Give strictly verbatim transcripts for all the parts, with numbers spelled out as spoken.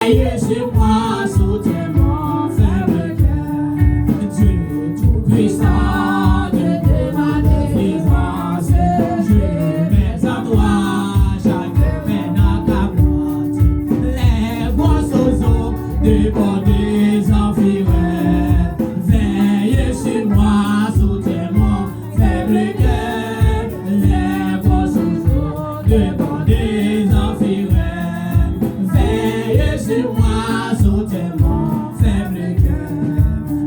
Veillez sur moi, soutiens mon faible cœur. Dieu tout-puissant, Dieu de ma délivrance, je mets à toi chaque peine accablante. Les grosses eaux débordent, environne. Veillez sur moi, soutiens mon faible cœur, les forces débordent, environne. Veillez sur moi, soutiens mon faible cœur.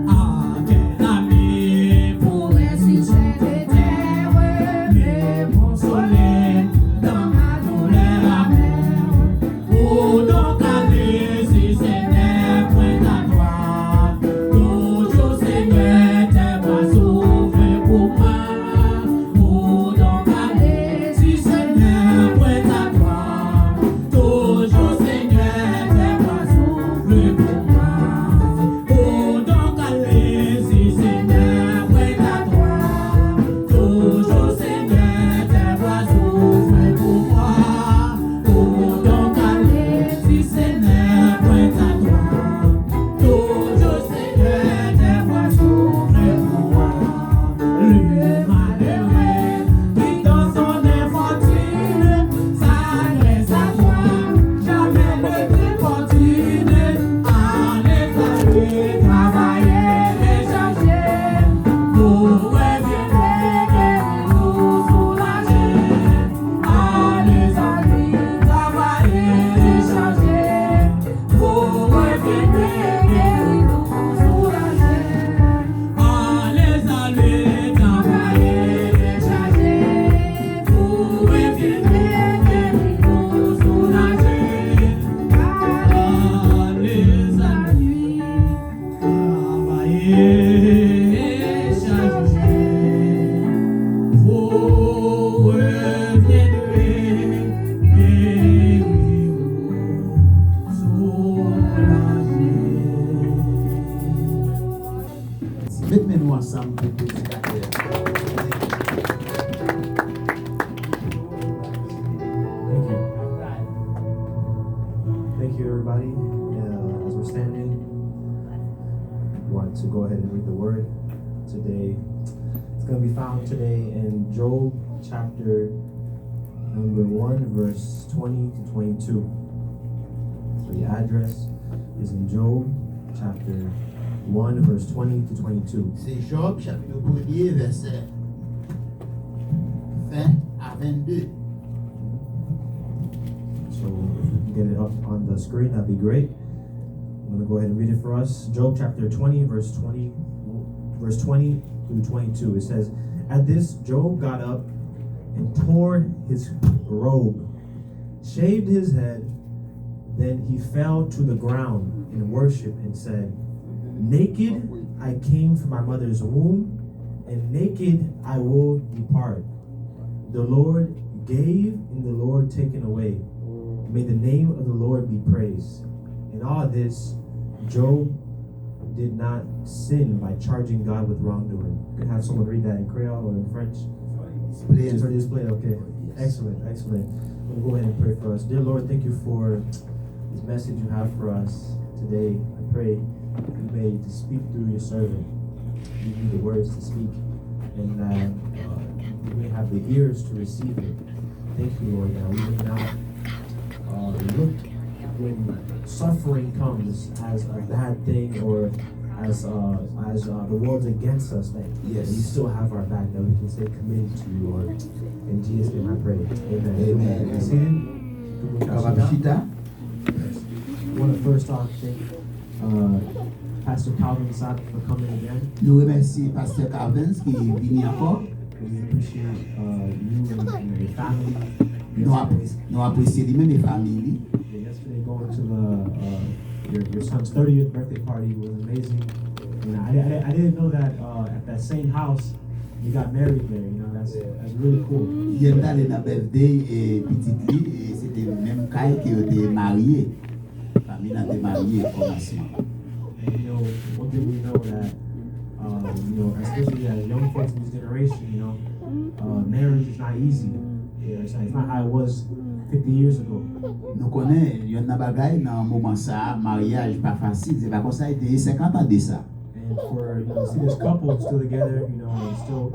Ah, quel ami pourrait sur cette terre me consoler dans ma douleur amère? Ou donk ale si se nèpwen ta dwa. Toujou, Senyè, tes bras s'ouvrent pour moi. Ou donk ale si se nèpwen ta dwa. Toujou, Senyè, tes bras s'ouvrent pour moi. Ou donk ale si se nèpwen ta dwa. Toujou, Senyè, tes bras s'ouvrent pour moi. Ou donk ale si se nèpwen ta dwa. Toujou, Senyè, tes bras s'ouvrent pour moi. Le malheureux qui dans son infortune s'adresse à toi, jamais ne t'importune. Allez, salut, travailler, décharger, pour revientre guéri ou soulagé. Allez, salut, travailler, décharger, pour revientre guéri ou soulagé. Allez, allez, travailler, décharger, pour revientre guéri ou soulagé. Allez, allez, travailler, décharger, vous reviendrez guéri ou soulagé. Met men nou ansanm pou predikatè a. Thank you. Thank you, everybody. Uh, as we're standing, we want to go ahead and read the word today. It's going to be found today in Job chapter number one, verse twenty to twenty-two. So the address is in Job chapter one, verse twenty to twenty-two. Se Jòb, chapit premye, vèsè ven a vennde. So if you can get it up on the screen, that'd be great. I'm going to go ahead and read it for us. Job chapter twenty, verse twenty, verse twenty through twenty-two. It says, "At this, Job got up and tore his robe, shaved his head. Then he fell to the ground in worship and said, 'Naked I came from my mother's womb, and naked I will depart. The Lord gave, and the Lord taken away. May the name of the Lord be praised.'" In all this, Job did not sin by charging God with wrongdoing. You can have someone read that in Creole or in French. Display. Just display, okay. Yes. Excellent, excellent. I'm gonna go ahead and pray for us. Dear Lord, thank you for this message you have for us today. I pray you may speak through your servant. Give me the words to speak, and that, uh, we may have the ears to receive it. Thank you, Lord, that we may not, uh, look when suffering comes as a bad thing or as, uh, as, uh, the world's against us, that Yes. you still have our back, that we can stay committed to you, Lord. In Jesus' name I pray. Amen. Amen. Be seated. Kapab chita. I want to first off thank, uh, Pastor Calvin Saad for coming again. Nou remèsye Pastè Calvin ki vini ankò. We appreciate, uh, you and, and your family. Nou ap-, nou apresye li menm e fanmi li. Yeah, yesterday going to the, uh, your, your son's thirtieth birthday party was amazing. And I, I, I didn't know that, uh, at that same house you got married there. You know, that's, that's really cool. Yè m t ale nan birthday e pitit li, e se te menm kay ke yo te marye. Fanmi lan te marye kòmansman. And, you know, one thing we know that, uh, you know, especially as young folks in this generation, you know, uh, marriage is not easy. Yeah, it's not, it's not how it was fifty years ago. Nou konnen, yonn nan bagay nan moman sa a, maryaj pa fasil. Se pa konsa l te ye senkant an de sa. And for you know, to see this couple still together, you know, and still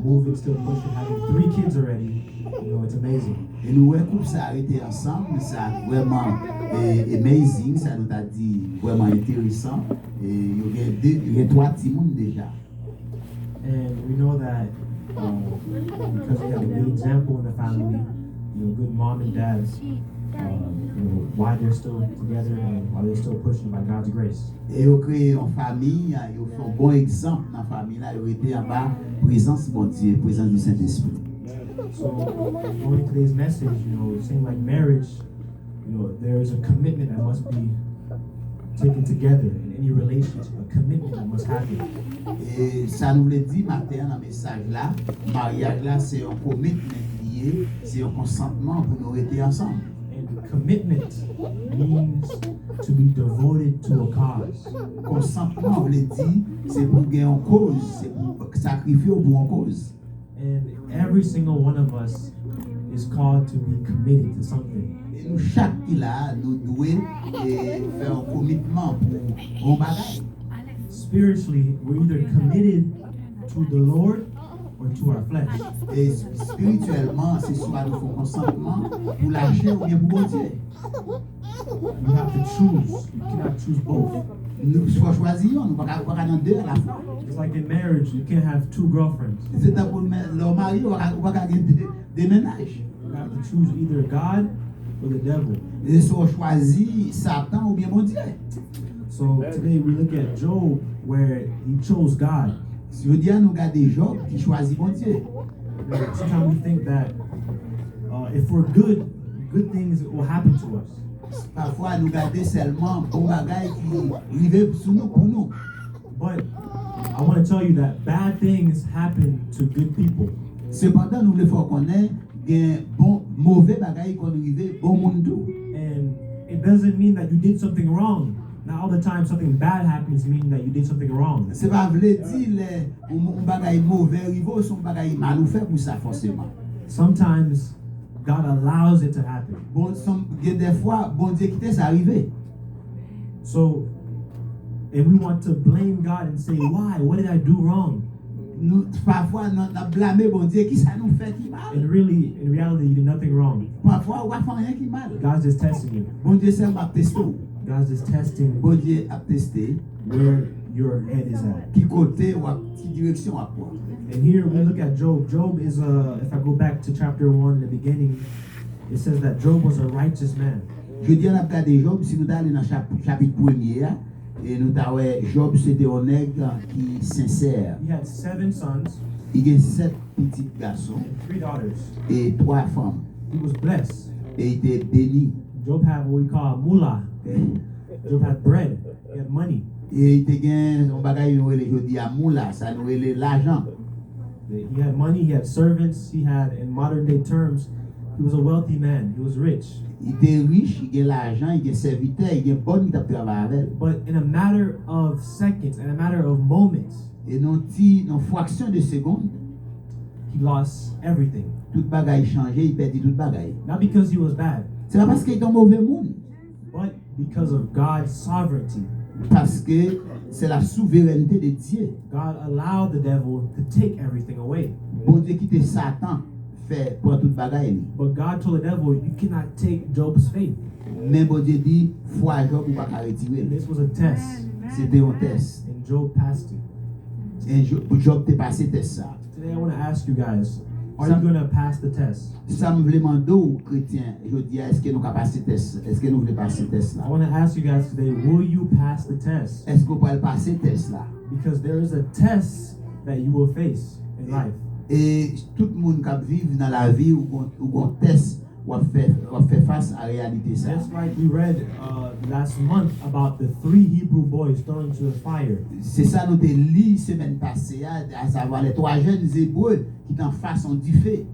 moving, still pushing, having three kids already, you know, it's amazing. E nou wè koup sa a rete ansanm, sa vrèman eh, amazing, sa nou ta di vrèman enteresan. Eh, yo gen de, yo gen twa timoun deja. And we know that um, because we have a good example in the family, you know, good mom and dads, um, you know, why they're still together and why they're still pushing by God's grace. E yo kreye yon fanmi, yo fè yon bon egzanp nan fanmi la, yo rete anba prezans Bondye, prezans di Sentespri. So, going today's message, you know, it seems like marriage, you know, there is a commitment that must be taken together in any relationship, a commitment that must happen. E sa nou vle di maten an nan mesaj la, maryaj la se yon komitment li ye, se yon konsantman pou nou rete ansanm. And commitment means to be devoted to a cause. Konsantman vle di se pou gen yon koz, se pou sakrifye w pou yon koz. And every single one of us is called to be committed to something. E nou chak ki la a, nou dwe eh, fè yon komitman pou yon bagay. Spiritually, we're either committed to the Lord or to our flesh. E espirityèlman, se swa nou fè yon konsantman pou lachè oubyen pou Bondye. You have to choose. You cannot choose both. Nou fò chwazi yonn, ou pa ka ou pa ka nan de alafwa. Just like in marriage, you can't have two girlfriends. Se tankou men- lè w marye, ou pa ka- ou pa ka gen de, de mennaj. You have to choose either God or the devil. E se w chwazi Satan oubyen Bondye. So today we look at Job where he chose God. Jodi a nou gade Jòb ki chwazi Bondye. Sometimes we think that uh, if we're good, good things will happen to us. Pafwa nou gade sèlman bon bagay ki rive sou nou pou nou. But I want to tell you that bad things happen to good people. Sepandan nou vle fè w konnen gen bon move bagay konn rive bon moun tou. And it doesn't mean that you did something wrong. Not all the time something bad happens mean that you did something wrong. Se pa vle di lè yon bagay move rive w se yon bagay mal ou fè pou sa fòseman. Sometimes God allows it to happen. Bon, gen dèfwa Bondye kite sa rive. So, and we want to blame God and say, why? What did I do wrong? Nou pafwa n ap blame Bondye, kisa nou fè ki mal? And really, in reality, you did nothing wrong. Pafwa ou pa fè anyen ki mal. God's just testing you. Bondye sèlman ap teste w. God's just testing Bondye ap teste where your head is at. Ki kote w ap, ki direksyon w ap pran. And here we look at Job. Job is, uh, if I go back to chapter one in the beginning, it says that Job was a righteous man. Jodi a n ap gade Jòb, si nou ta ale nan chapit premye a, e nou ta wè Jòb se te yon nèg ki sensè. He had seven sons. Li gen sèt pitit gason. And three daughters. E twa fanm. He was blessed. E li te beni. Job had what we call mula. Job had bread. He had money. E li te gen yon bagay yo rele jodi a moula, sa nou rele lajan. He had money, he had servants, he had, in modern day terms, he was a wealthy man, he was rich. Li te rich, li gen lajan, li gen sèvitè, li gen bòn ki t ap travay avè l. But in a matter of seconds, in a matter of moments, E nan yon ti, nan yon fraksyon de segonn, he lost everything. Tout bagay chanje, li pèdi tout bagay. Not because he was bad, Se pa paske li te yon move moun, but because of God's sovereignty. Paske se la souverènte de Dye. God allowed the devil to take everything away. Bondye kite Satan fè pran tout bagay li. But God told the devil, you cannot take Job's faith. Men Bondye di, fwa Jòb ou pa ka retire l. This was a test. Se te yon tès. And Job passed it. E Jòb te pase tès sa a. Today I want to ask you guys, are you going to pass the test? Sa m vle mande w, kretyen, jodi a, èske nou ka pase tès? Èske nou vle pase tès la? I want to ask you guys today, will you pass the test? Èske w pral pase tès la? Because there is a test that you will face in life. E tout moun k ap viv nan lavi, ou gon, ou gon tès w ap fè, w ap fè fas a reyalite sa. Just like we read uh, last month about the three Hebrew boys thrown into the fire. Se sa nou te li semèn pase a, asavwa lè twa jèn Ebre ki te anfas yon dife.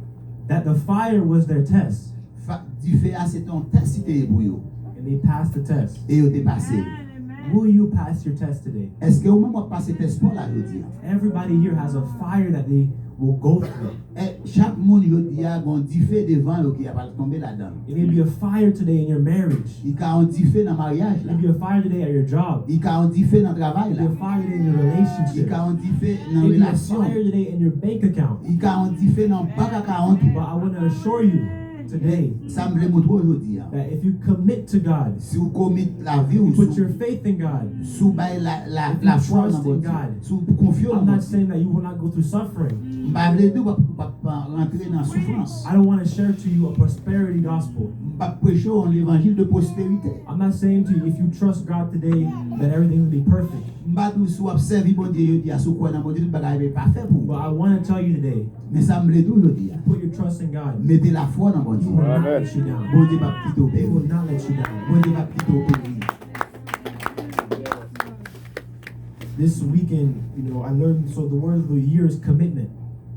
That the fire was their test. Fa, dife a se te yon tès li te ye pou yo. And they passed the test. E yo te pase l. Will you pass your test today? Èske ou menm w ap pase tès pa w la jodi a? Everybody here has a fire that they will go through. E chak moun jodi a gen yon dife devan yo ki ap al tonbe ladan l. It may be a fire today in your marriage. Li ka yon dife nan maryaj It la. May be a fire today at your job. Li ka yon dife nan travay It may la. be a fire today in your Li relationship. Ka yon dife It nan may be a relasyon. Fire today in your bank account. Li ka yon dife nan bank akawont ou. But I want to assure you today Sa m vle montre w jodi a. That if you commit to God, Si w komit lavi w, you put si your faith in God, w- si w bay la, la, if you lafwa w trust nan in Bondye, God, si w konfye w I'm nan not Bondye. Saying that you will not go through suffering. M pa vle di w p ap, p ap rantre nan soufrans. I don't want to share to you a prosperity gospel. M p ap preche w yon levanjil de pwosperite. I'm not saying to you if you trust God today that everything will be perfect. M pa di w si w ap sèvi Bondye jodi a, si w kwè nan Bondye, tout bagay ap pafè pou But ou. I want to tell you today, Men sa m vle di w jodi a, put your trust in God. Mete lafwa nan He Bondye. Will not let you down. Bondye p ap kite w He peri. Will not let you down. Bondye p ap kite w peri. This weekend, you know, I learned, so the word of the year is commitment.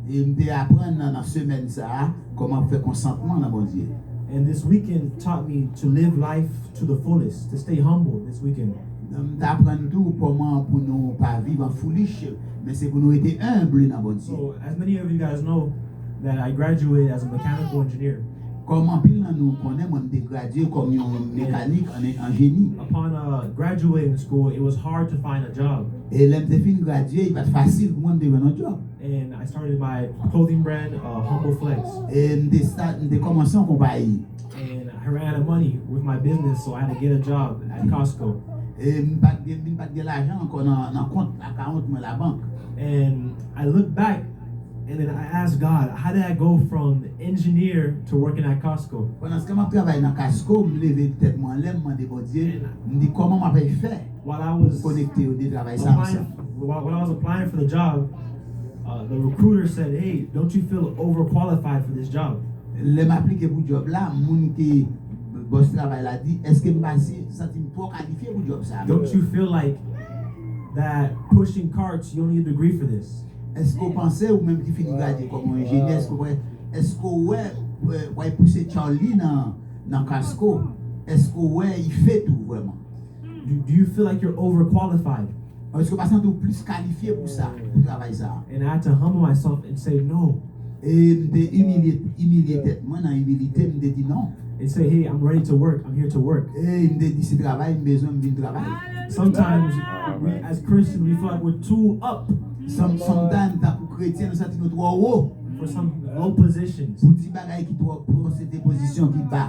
E m te aprann nan, nan semèn sa a kòman fè konsantman nan Bondye. And this weekend taught me to live life to the fullest, to stay humble this weekend. M te aprann tou kòman pou nou pa viv an foolish, men se pou nou rete enb nan Bondye. So, as many of you guys know, that I graduated as a mechanical engineer. Kòm anpil nan nou konnen, mwen m te gradye kòm yon mekanik an, an jeni. Upon uh, graduating school, it was hard to find a job. E lè m te fin gradye, li pa t fasil pou mwen m te jwenn yon djòb. And I started my clothing brand, uh, Humble Flex. E m te start, m te kòmanse yon konpayi. And I ran out of money with my business, so I had to get a job at Costco. E m pa t gen, m pa t gen lajan ankò nan, nan kont akawont mwen labank. And I look back, and then I asked God, how did I go from engineer to working at Costco? Pandan se m ap travay nan Costco, m leve tèt mwen anlè, m mande Bondye, m di kòman m ap fè While I was konekte yo de travay sa ansanm. Applying, while, while I was applying for the job, uh, the recruiter said, "Hey, don't you feel overqualified for this job? Lè m aplike pou djòb la, moun ki bòs travay la di, èske m pa si- santi m twò kalifye pou djòb sa? Don't you feel like that pushing carts, you don't need a degree for this?" Èske w panse ou menm ki fin gradye kòm yon enjenyè, èske w wè, èske w wè, wè, w ap pouse Charlie nan, nan Costco? Èske w wè li fè tou vrèman? Do, do you feel like you're overqualified? Èske w pa santi w plis kalifye pou sa, pou travay sa? And I had to humble myself and say no. E m te imilye, imilye tèt mwen nan imilite, m te di non. And say, hey, I'm ready to work. I'm here to work. E m te di se travay m bezwen, m vin travay. Sometimes we, as Christians, we feel like we're too up Some, sometimes, tankou kretyen, nou santi nou twò wo for some low positions. Pou di bagay ki twò, pou se te pozisyon ki ba.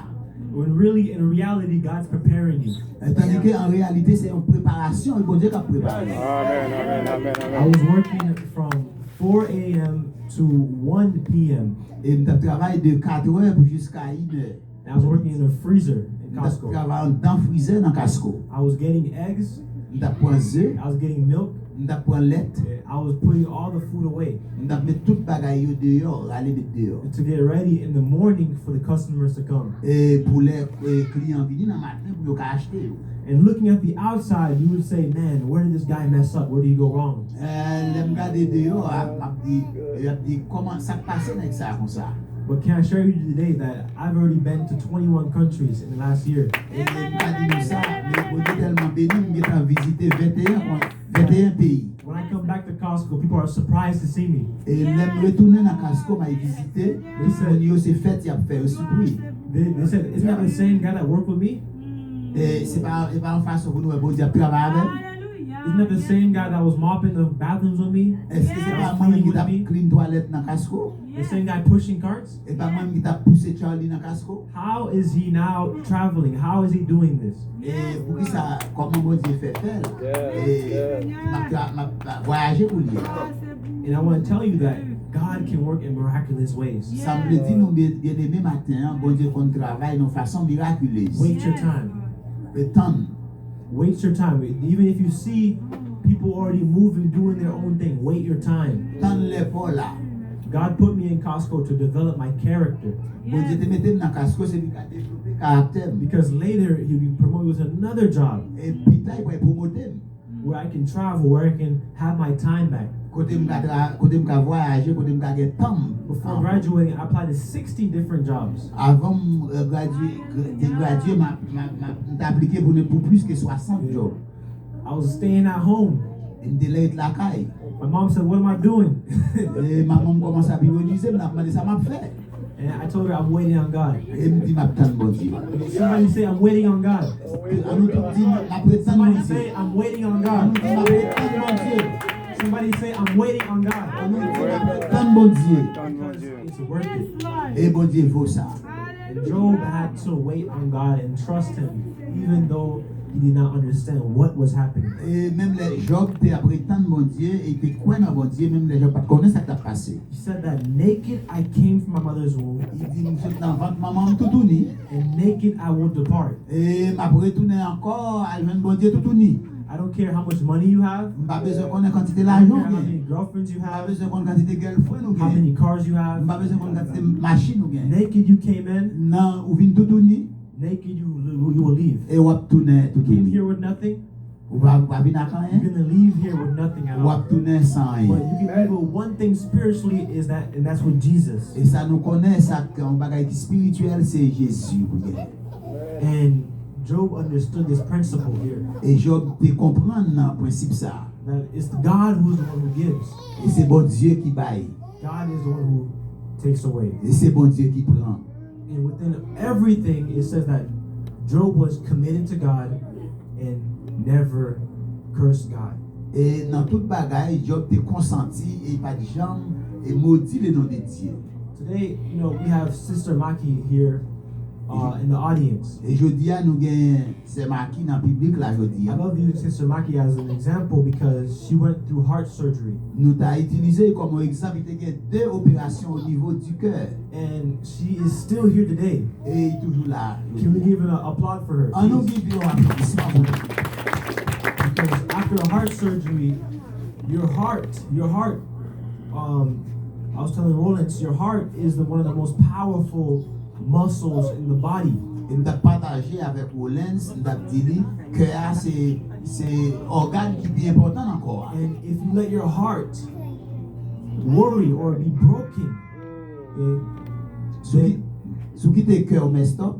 When really, in reality, God's preparing you. Tandike an reyalite se yon preparasyon, e Bondye k ap prepare. Amen, amen, amen, I amen. Was working from four a.m. To one p.m. E m t ap travay de katrè pou jiska inè. I was working in a freezer in Costco. M t ap travay anndan frizè nan Costco. I was getting eggs. M t ap pran ze. I was getting milk. M t ap pran lèt. I was putting all the food away. M t ap met tout bagay yo deyò, rale met deyò. To get ready in the morning for the customers to come. E pou lè kliyan vini nan maten pou yo ka achte yo. And looking at the outside, you would say, man, where did this guy mess up? Where did he go wrong? Lè m gade deyò a, m ap di, y ap di kòman sa k pase nèg sa konsa. But can I share you today that I've already been to twenty-one countries in the last year? E m ka di nou sa, men Bondye tèlman beni m, m gentan vizite venteyen kon- venteyen peyi. When I come back to Costco, people are surprised to see me. E lè m retounen nan Costco m al vizite, tout moun yo se fèt y ap fè, yo sipri. They, they said, isn't that the same guy that worked with me? E se pa, e pa yon fason pou nou wè Bondye ap travay avè m? Isn't that the same guy that was mopping the bathrooms with me? Èske se pa mwen menm ki t ap clean twalèt nan Costco? The same guy pushing carts? E pa mwen menm ki t ap pouse Charlie nan Costco? How is he now traveling? How is he doing this? E poukisa, kòman Bondye fè fè l? E m ap tra- m ap vwayaje pou li. And I want to tell you that God can work in miraculous ways. Sa m vle di nou, byen- byeneme, maten an, Bondye konn travay nan fason mirakilez. Wait your time. E tann. Wait your time. Even if you see people already moving, doing their own thing, wait your time. Tann lè pa w la. God put me in Costco to develop my character. Bondye te mete m nan Costco se pou l ka devlope karaktè m. Because later, he'll be promoted with another job E pita, li pral pwomote m. where I can travel, where I can have my time back. Kote m ka tra- kote m ka vwayaje, kote m ka gen tan m. Before graduating, I applied to sixty different jobs. Avan m eh, gradye, gra- te gradye, m a- m a- m a- m te aplike pou, pou plis ke swasant djòb. I was staying at home. E m te ret lakay. My mom said, "What am I doing?" E manman m kòmanse ap ironize m, l ap mande sa m ap fè. And I told her, "I'm waiting on God." E m di m ap tann Bondye. Somebody say, "I'm waiting on God." An nou tout di m ap ret tann Somebody Bondye. Say, "I'm waiting on An nou God." di m ap ret tann Bondye. Somebody say, "I'm waiting on God." An nou di m ap ret tann Bondye. Because it's worth it. E Bondye vo sa. And Job had to wait on God and trust Him, even though he did not understand what was happening. E menm lè Jòb te ap ret tann Bondye, e te kwè nan Bondye, menm lè Jòb pa t konnen sa k t ap pase. He said that, "Naked I came from my mother's womb, Li di, "M sot nan vant manman m toutouni, and naked I will depart." E m ap retounen ankò al jwenn Bondye toutouni. I don't care how much money you have. M pa bezwen konnen kantite I lajan don't ou care how gen. many girlfriends you M pa have. bezwen konnen kantite girlfriend ou How gen. Many cars you M have. Pa bezwen konnen kantite machin ou gen. Naked you came in. Nan ou vin toutouni, Naked you you will leave. E w ap tounen Came toutouni. Here with nothing. Ou pa, ou pa vin ak You're anyen. Gonna leave here with nothing at W all. Ap tounen san But anyen. You can leave with one thing spiritually is that, and that's with Jesus. E sa nou konnen, sa k yon bagay ki espirityèl, se Jezi pou gen. And Job understood this principle here. E Jòb te konprann nan prensip sa. That it's God who's the one who gives. E se Bondye ki bay. God is the one who takes away. E se Bondye ki pran. And within everything, it says that Job was committed to God and never cursed God. E nan tout bagay, Jòb te konsanti e li pa t janm e modi le non de Dye. Today, you know, we have Sister Maki here uh, in the audience. E jodi a, nou gen Sè Maki nan piblik la jodi I a. Love using Sister Maki as an example because she went through heart surgery. Nou ta itilize l kòm yon egzanp, li te gen de operasyon o nivo di kè. And she is still here today. E li toujou la. Can we give an applaud for her? An nou Please? Give yon aplodisman pou li. Because after a heart surgery, your heart, your heart, um, I was telling Rollins, your heart is the, one of the most powerful muscles in the body. E m t ap pataje avèk Rollins, m t ap di li, kè a se, se ògàn ki pi enpòtan nan kò a. And if you let your heart worry or be broken, okay, Si w ki-, si w kite kè w messed up,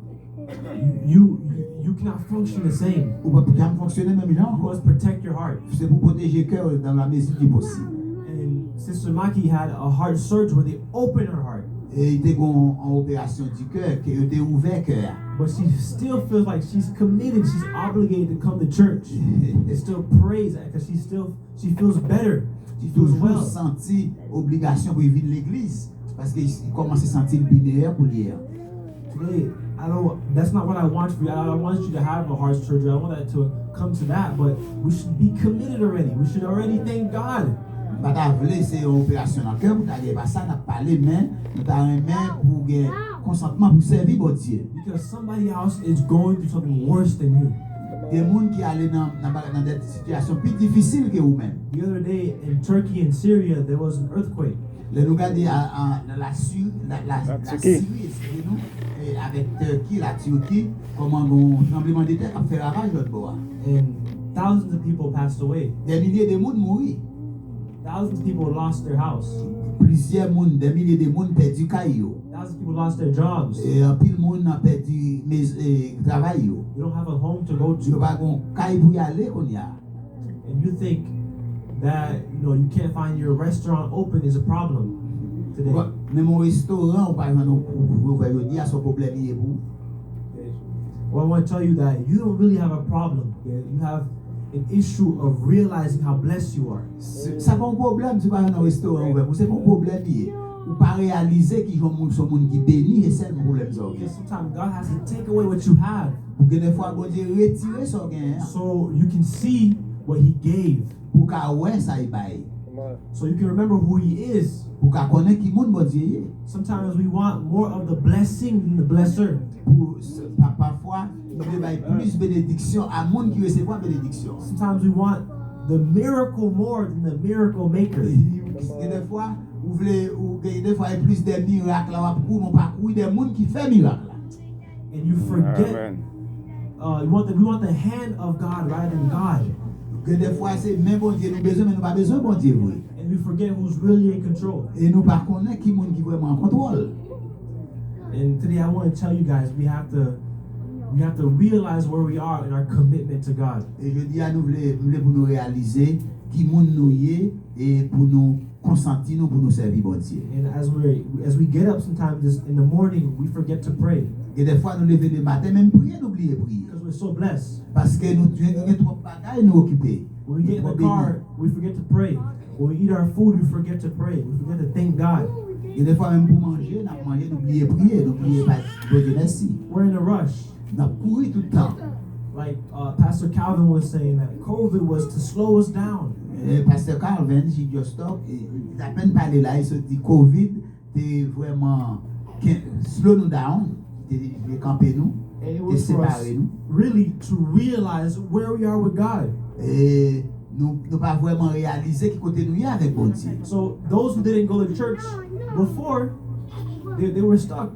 you you cannot function the same. Ou p ap janm fonksyone menm jan You ankò. Must protect your heart. Se pou pwoteje kè w dans la mesure du possible. And Sister Maki had a heart surgery where they opened her heart. E li te gen yon operasyon di kè, ke yo te ouvè kè a. But she still feels like she's committed, she's obligated to come to church and still praise because she still she feels better. She Li feels toujou well. Santi obligasyon pou li vin legliz, paske li kòmanse santi l pi meyè pou li a. Today, I don't. That's not what I want for you. I don't want you to have a heart surgery. I don't want that to come to that. But we should be committed already. We should already thank God. M pa ta vle se yon operasyon nan kè pou ta gen pa sa n ap pale, men nou ta renmen pou gen konsantman pou sèvi Bondye. Because somebody else is going through something worse than you. Gen moun ki ale nan nan bagay nan de sitiyasyon pi difisil ke ou menm. The other day in Turkey and Syria, there was an earthquake. Lè nou gade a, a, nan la Siri, la, la, la Siri, eskize nou, e avèk Tèki, la Tèki, kòman gen yon tranbleman de tè k ap fè ravaj lòt bò a. And thousands of people passed away. Dè milye de moun mouri. Thousands of people lost their house. Plizyè moun, dè milye de moun pèdi kay yo. Thousands of people lost their jobs. E anpil moun nan pèdi mez- e, travay yo. You don't have a home to go Yo to. Pa gen kay pou y ale kounye a. And you think that, you know, you can't find your restaurant open is a problem today. Bon, menm yon restoran ou pa jwenn ou ouvè jodi a se yon pwoblèm li ye pou ou. Well, I want to tell you that you don't really have a problem. Okay? You have an issue of realizing how blessed you are. Se- Sa pa yon pwoblèm si w pa jwenn yon restoran ouvè pou ou. Se pa yon pwoblèm li ye. Ou pa reyalize ki jan moun se yon moun ki beni, se sèl pwoblèm sa w gen. Because sometimes God has to take away what you have Pou gen de fwa Bondye retire sa w genyen an. So you can see what He gave. Pou w ka wè sa li bay. So you can remember who He is. Pou w ka konnen ki moun Bondye ye. Sometimes we want more of the blessing than the blesser. Pou s- pa, pafwa, nou vle bay plis benediksyon a moun ki resevwa benediksyon. Sometimes we want the miracle more than the miracle maker. Gen de fwa ou vle ou gen de fwa e plis de mirak la w ap kouri, men w pa kouri de moun ki fè mirak la. And you forget. Uh, you want the, we want the hand of God rather than God. Gen de fwa se men Bondye nou bezwen, men nou pa bezwen Bondye vre. And we forget who's really in control. E nou pa konnen ki moun ki vrèman an kontwòl. And today I want to tell you guys, we have to we have to realize where we are in our commitment to God. E jodi a nou vle, m vle pou nou reyalize ki moun nou ye e pou nou konsanti nou pou nou sèvi Bondye. And as we as we get up sometimes this, in the morning, we forget to pray Gen de fwa nou leve le maten, menm priye nou bliye priye. because we're so blessed. Paske nou gen gen twòp bagay nou okipe. When we get in Nou the twòp beni. Car, we forget to pray. When we eat our food, we forget to pray. We forget to thank God. Gen de fwa menm pou manje, n ap manje, nou bliye priye, nou bliye bay Bondye mèsi. We're in a rush. N ap kouri tout tan. Like uh, Pastor Calvin was saying that COVID was to slow us down. E Pastè Calvin, J. Jostock, e, li t apèn pale la, li sot di Covid te vrèman ke- slow nou down, te, te kanpe nou, And it te was for us separe nou. Really to realize where we are with God. E nou, nou pa vrèman reyalize ki kote nou ye avèk Bondye. So those who didn't go to church before, they, they were stuck.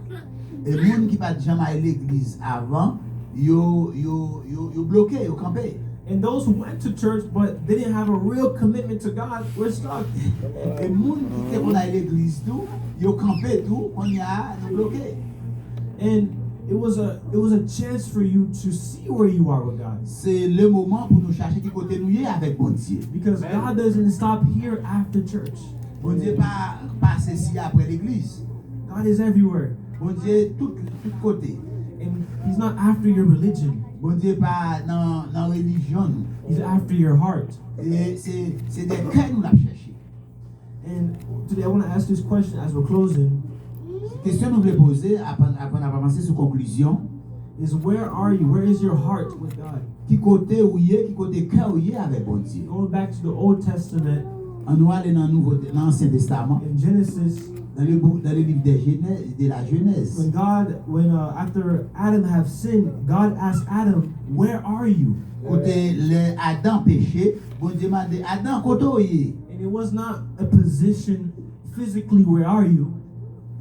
E moun ki pa t janm al legliz avan, yo, yo, yo, yo bloke, yo kanpe. And those who went to church but didn't have a real commitment to God were stuck. E moun ki te konn al legliz tou, yo kanpe tou, kounye a nou bloke. And it was a it was a chance for you to see where you are with God. Se le moman pou nou chache ki kote nou ye avèk Bondye. Because God doesn't stop here after church. Bondye pa pase si apre legliz. God is everywhere. Bondye tout, tout kote. And he's not after your religion. Bondye pa nan, nan relijyon nou. He's after your heart. E se, se de kè nou l ap chèche. And today I want to ask this question as we're closing. Kesyon nou vle poze avan, avan n ap avanse sou konklizyon. Is where are you? Where is your heart with God? Ki kote ou ye, ki kote kè ou ye avèk Bondye. Going back to the Old Testament, An nou ale nan Nouvo, nan Ansyen Testaman, in Genesis, dans le, bou- dans le livre de, Genèse, de la Genèse. When God, when uh, after Adam have sinned, God asked Adam, "Where are you?" Kote lè Adan peche, Bondye mande Adan, kote w ye? And it was not a position physically, "Where are you?"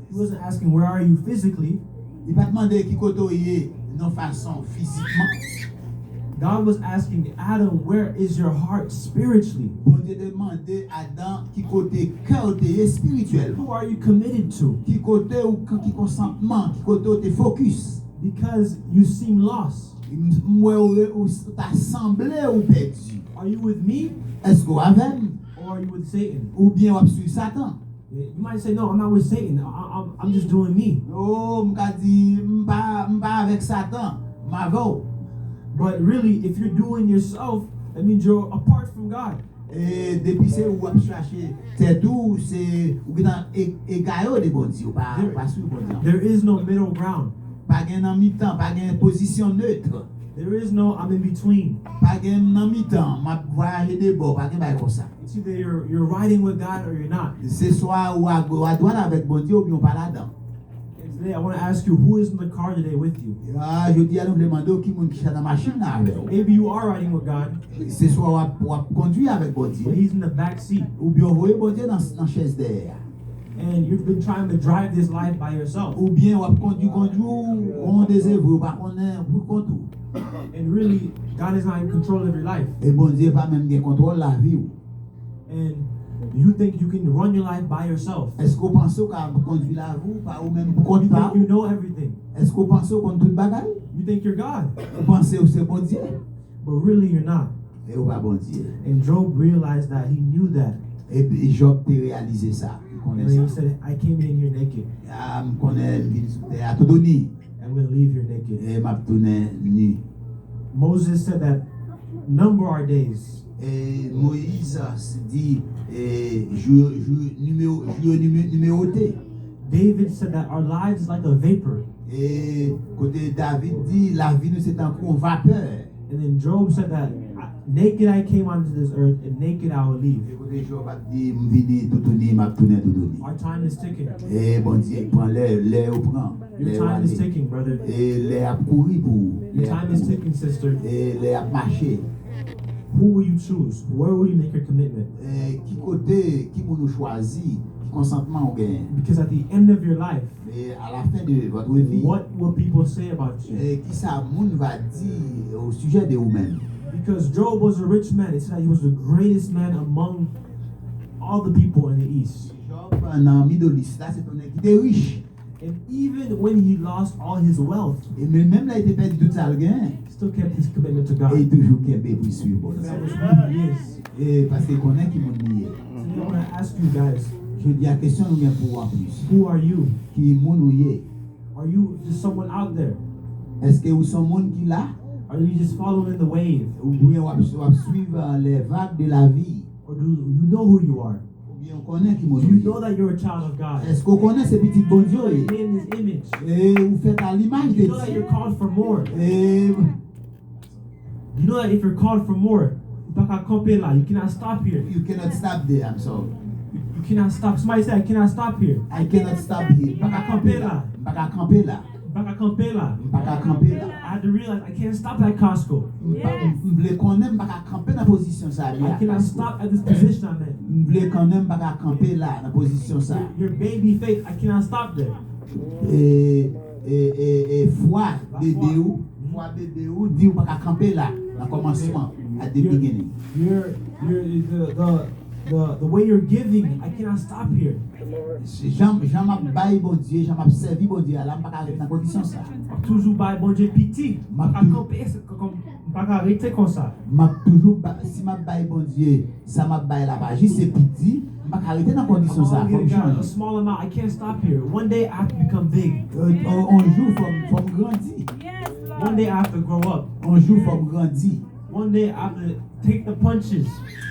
He wasn't asking, "Where are you physically?" Li pa t mande ki kote w ye nan fason fizikman. God was asking Adam, "Where is your heart spiritually?" Bondye te mande Adan ki kote kè w te ye espirityèlman. Who are you committed to? Ki kote ou, ki konsantman, ki kote w te fokis. Because you seem lost. M m wè ou, ou ta sanble ou pèdi. Are you with me Èske w avè m? Or are you with Satan? Oubyen w ap swiv Satan? You might say, "No, I'm not with Satan. I, I, I'm, I'm just doing me." Oh, m ka di, m pa, m pa avèk Satan, m avè w. But really, if you're doing yourself, that means you're apart from God. E depi se ou w ap chache tèt ou, se ou gentan e- egare de Bondye, ou pa, ou pa swiv Bondye ankò. There is no middle ground. Pa gen nan mitan, pa gen pozisyon nèt. There is no "I'm in between." Pa gen nan mitan, m ap vwayaje de bò, pa gen bagay konsa. It's either you're, you're riding with God or you're not. Se swa ou a, ou a dwat avèk Bondye oubyen ou pa ladan. And today, I want to ask you, who is in the car today with you? Ah, jodi a nou vle mande w ki moun ki chita nan machin nan avè w. Maybe you are riding with God, Se swa w ap, w ap kondwi avèk but Bondye, he's in the back seat. oubyen w voye Bondye nan, nan chèz dèyè a. And you've been trying to drive this life by yourself. Oubyen w ap kondwi, kondwi w, ou dezevwe, ou pa konnen pou kont ou. And really, God is not in control of your life. E Bondye pa menm gen kontwòl lavi w. And you think you can run your life by yourself. Èske w panse w ka kondwi lavi w pa ou menm pou kont You pa think you ou? Know everything. Èske w panse w konn tout bagay? You think you're God. Ou panse w se Bondye? But really, you're not. E ou pa Bondye. And Job realized that. He knew that. Epi Jòb te reyalize sa. Li konnen And he sa. Said, "I came in here naked. Ah, m konnen m vin sou tè a tout ni. I'm going to leave here naked." E m ap tounen ni. Moses said that, "Number our days." E Moyiz di, e, jou, jou, nimewo, jou yo nime- nimewote. David said that our lives is like a vapor. E kote David di, lavi nou se tankou yon vapè. And then Job said that, "Naked I came onto this earth, and naked I will leave." E kote Jòb ap di, m vini toutouni, m ap tounen toutouni. Our time is ticking. E Bondye pran lè, lè yo pran. Lè Your yo time is ale. Ticking, brother. E lè ap kouri pou ou. Your Lè ap time is kouri. Ticking, sister. E lè ap mache. Who will you choose? Where will you make your commitment? E ki kote, ki moun ou chwazi, ki konsantman ou genyen. Because at the end of your life, E a la fen de votre vie, what will people say about you? E kisa moun va di o sijè de ou menm? Because Job was a rich man. It said that he was the greatest man among all the people in the East. Jòb nan Middle East la, se te yon nèg ki te rich. And even when he lost all his wealth, E men menm lè li te pèdi tout sa l genyen, he still kept his commitment to e li God. Toujou kenbe pou l swiv Bondye. That was who he is. E paske l konnen ki moun li ye. So I want to ask you guys, Jodi a, kesyon nou gen pou ou anplis. Who are you? Ki moun ou ye? Are you just someone out there? Èske ou se yon moun ki la? Are you just following the wave? Oubyen w ap, w ap swiv uh, les vagues de la vie? Or do you know who you are? Oubyen ou konnen ki moun Do ou you ye? Know that you're a child of God? Èske ou konnen se pitit Bondye ou You're ye? Made in his image. E ou fèt a limaj You de know that Dye. You're called for more. E You know that if you're called for more, ou pa ka kanpe la. You cannot stop here. You cannot stop there, I'm sorry. You cannot stop. Somebody say, I cannot stop here. I cannot stop here. M pa ka kanpe la. M pa ka kanpe la. M pa ka kanpe la. M pa ka kanpe la. I had to realize I can't stop at Costco. M pa- m- m vle konnen m pa ka kanpe nan pozisyon sa a. I cannot stop at this position I'm in. M vle konnen m pa ka kanpe la nan pozisyon sa a. Your baby faith, I cannot stop there. E, e, e, e fwa bebe ou, fwa bebe ou di ou pa ka kanpe la nan kòmansman, at the beginning. Your, your, the, the, the, the way you're giving, I cannot stop here. Jan, jan m ap bay Bondye, jan m ap sèvi Bondye a la, m pa ka ret nan kondisyon sa a. M ap toujou bay Bondye piti. M pa ka kanpe, m pa ka rete konsa. M ap toujou ba, si m ap bay Bondye, sa m ap bay la pa jis, se piti, m pa ka rete nan kondisyon sa a, fò m A chanje. Small amount, I can't stop here. One day I have to become big. Euh, On on jou, fò m fò m grandi. One day I have to grow up. On jou, fò m grandi. One day I have to take the punches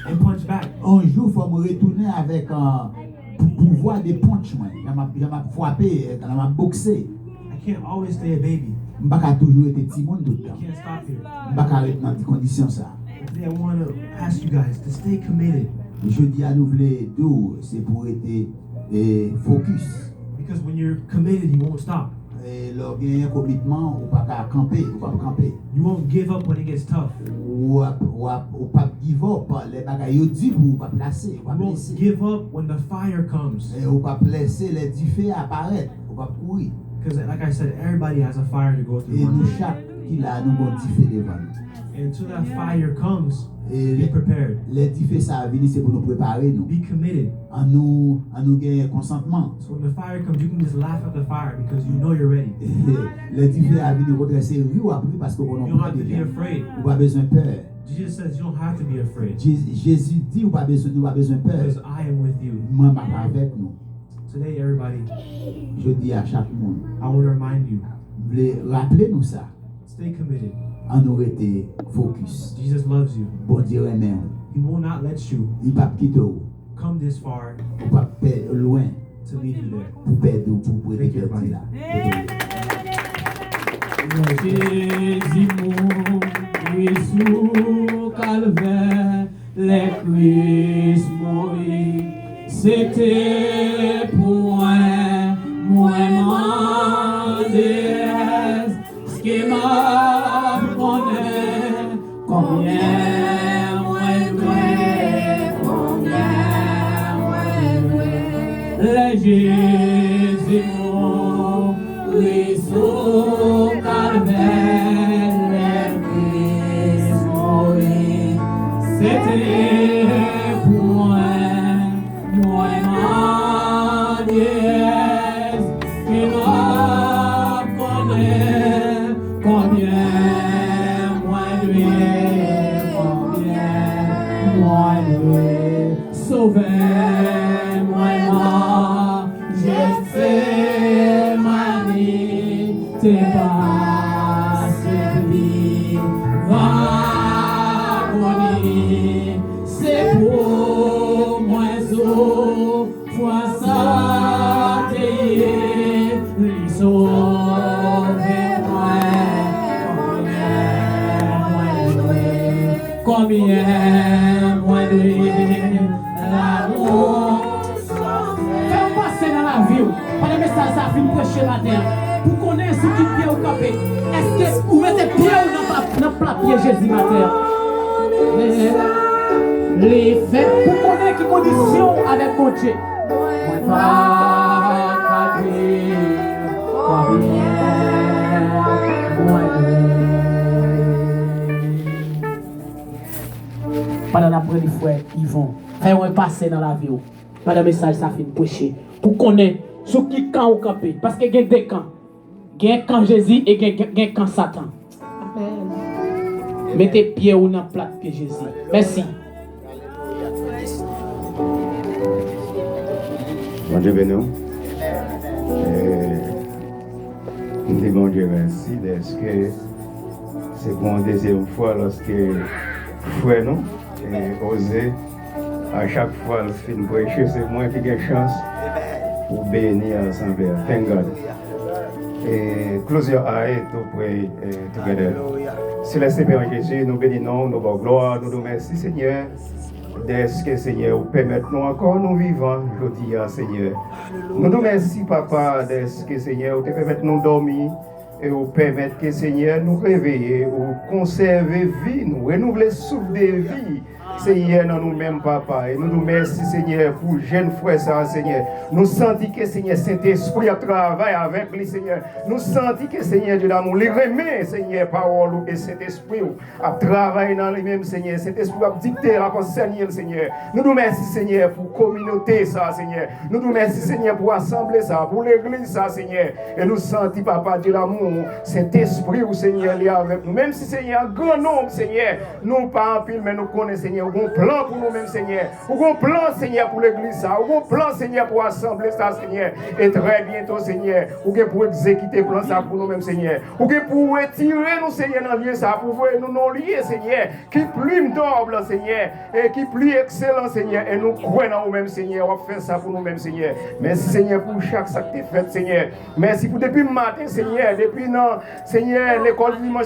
and punch back. On jou, fò m retounen avèk euh, pou- pouvwa de punch mwen. Jan m ap jan m ap frape, jan m ap bokse. I can't always stay a baby. M pa ka toujou rete timoun tout I tan. Can't stop here. M pa ka ret nan kondisyon sa. Today I want to ask you guys to stay committed. Jodi a nou vle di w se pou rete eh, focus. Because when you're committed, you won't stop. Eh, Lè w genyen komitman, ou pa ka kanpe, ou p ap kanpe. You won't give up when it gets tough. W ap, w ap, ou p ap give up lè bagay yo di pou ou, w p ap lase, ou p You ap won't lese. Give up when the fire comes. Eh, Ou p ap lese lè dife a parèt, ou p ap kouri. Because, like I said, everybody has a fire to go through. E One nou day. Chak ki la, nou gon dife devan nou. And until that fire comes, E be prepared. Lè dife sa a vini, se pou nou prepare nou. Be committed. An nou, an nou genyen konsantman. So when the fire comes, you can just laugh at the fire because you know you're ready. Lè dife a vini, okontrè, se ri w ap ri paske ou konnen You ou don't prè have to be deja. Afraid. Ou pa bezwen pè. Jesus says you don't have to be afraid. Je- Jezi di ou pa bezwen, nou pa bezwen pè. Because I am with you. Mwen m ap avèk nou. Today, everybody, Jodi a, chak moun, I want to remind you, m vle raple nou sa. Stay committed. An nou rete focus. Jesus loves you. Bondye renmen ou. He will not let you Li p ap kite w. Come this far Ou p ap pè lwen to leave you there. Pou pèdi w, pou pèdi w la. Jezi mouri sou Kalvè, lè Kris mouri, se te pou mwen. Mwen mande, èske m ap konnen konbyen mwen dwe, konbyen mwen dwe? Lè Jezi mouri sou Kalvè, lè Kris mouri, se te pou mwen. Mwen mande, èske m ap konnen konbyen mwen dwe, konbyen mwen dwe? Sovè mwen nan Jetsemani te pase pi agoni. Se pou mwen soufrans sa te ye, li sove mwen. Konbyen mwen dwe, konbyen mwen dwe, lanmou. Fè yon pase nan lavi w. Pandan mesaj sa fin preche maten an, pou konnen sou ki pye ou kanpe. Èske ou mete pye w nan pla, nan pla pye Jezi maten an? Li fèt pou konnen ki kondisyon w avèk Bondye. Mwen pa ka di konbyen mwen dwe. Pandan n ap rele frè Yvon, fè yon pase nan lavi w. Pandan mesaj sa fin preche, pou konnen Sou ki kan ou kanpe? Paske gen de kan. Gen kan Jezi e gen, gen, gen kan Satan. Mete pye ou nan plat pye Jezi. Mèsi. Bondye beni w. E, m di Bondye mèsi dèske se pou yon dezyèm fwa lòske frè nou, e, Oze, a chak fwa l fin preche, se mwen ki gen chans pou beni ansanm avè l. Thank God. E, close your eye to pray, e, together. Selès Pè an Jezi, nou beni non w, nou ba w glwa, nou di w mèsi, Senyè, dèske, Senyè, ou pèmèt nou ankò nou vivan jodi a, Senyè. Nou di w mèsi, Papa, dèske, Senyè, ou te pèmèt nou dòmi e ou pèmèt ke, Senyè, nou reveye, ou konsève vi nou, renouvle souf de vi, Senyè, nan nou menm, Papa. E nou di w mèsi, Senyè, pou jèn frè sa a, Senyè. Nou santi ke, Senyè, Sentespri ap travay avèk li, Senyè. Nou santi ke, Senyè Dye damou, li renmen, Senyè, pawòl ou e Sentespri w ap travay nan li menm, Senyè. Sentespri w ap dikte l, ap ansèye l, Senyè. Nou di w mèsi, Senyè, pou kominote sa a, Senyè. Nou di w mèsi, Senyè, pou asanble sa a, pou legliz sa a, Senyè. E nou santi, Papa Dye damou, Sentespri w, Senyè, li avèk nou. Menm si, Senyè, an gran nonb, Senyè, nou pa anpil, men nou konnen, Senyè, ou gon plan pou nou menm, Senyè. Ou gon plan, Senyè, pou legliz sa a. Ou gon plan, Senyè, pou asanble sa a, Senyè. E trè byento, Senyè, ou gen pou egzekite plan sa a pou nou menm, Senyè. Ou gen pou retire nou, Senyè, nan lye sa a, pou voye nou nan yon lye, Senyè, ki pli nòb, Senyè, e ki pli ekselan, Senyè. E nou kwè nan ou menm, Senyè, w ap fè sa pou nou menm, Senyè. Mèsi, Senyè, pou chak sa k te fèt, Senyè. Mèsi pou depi maten, Senyè, depi nan, Senyè, lekòl dimanch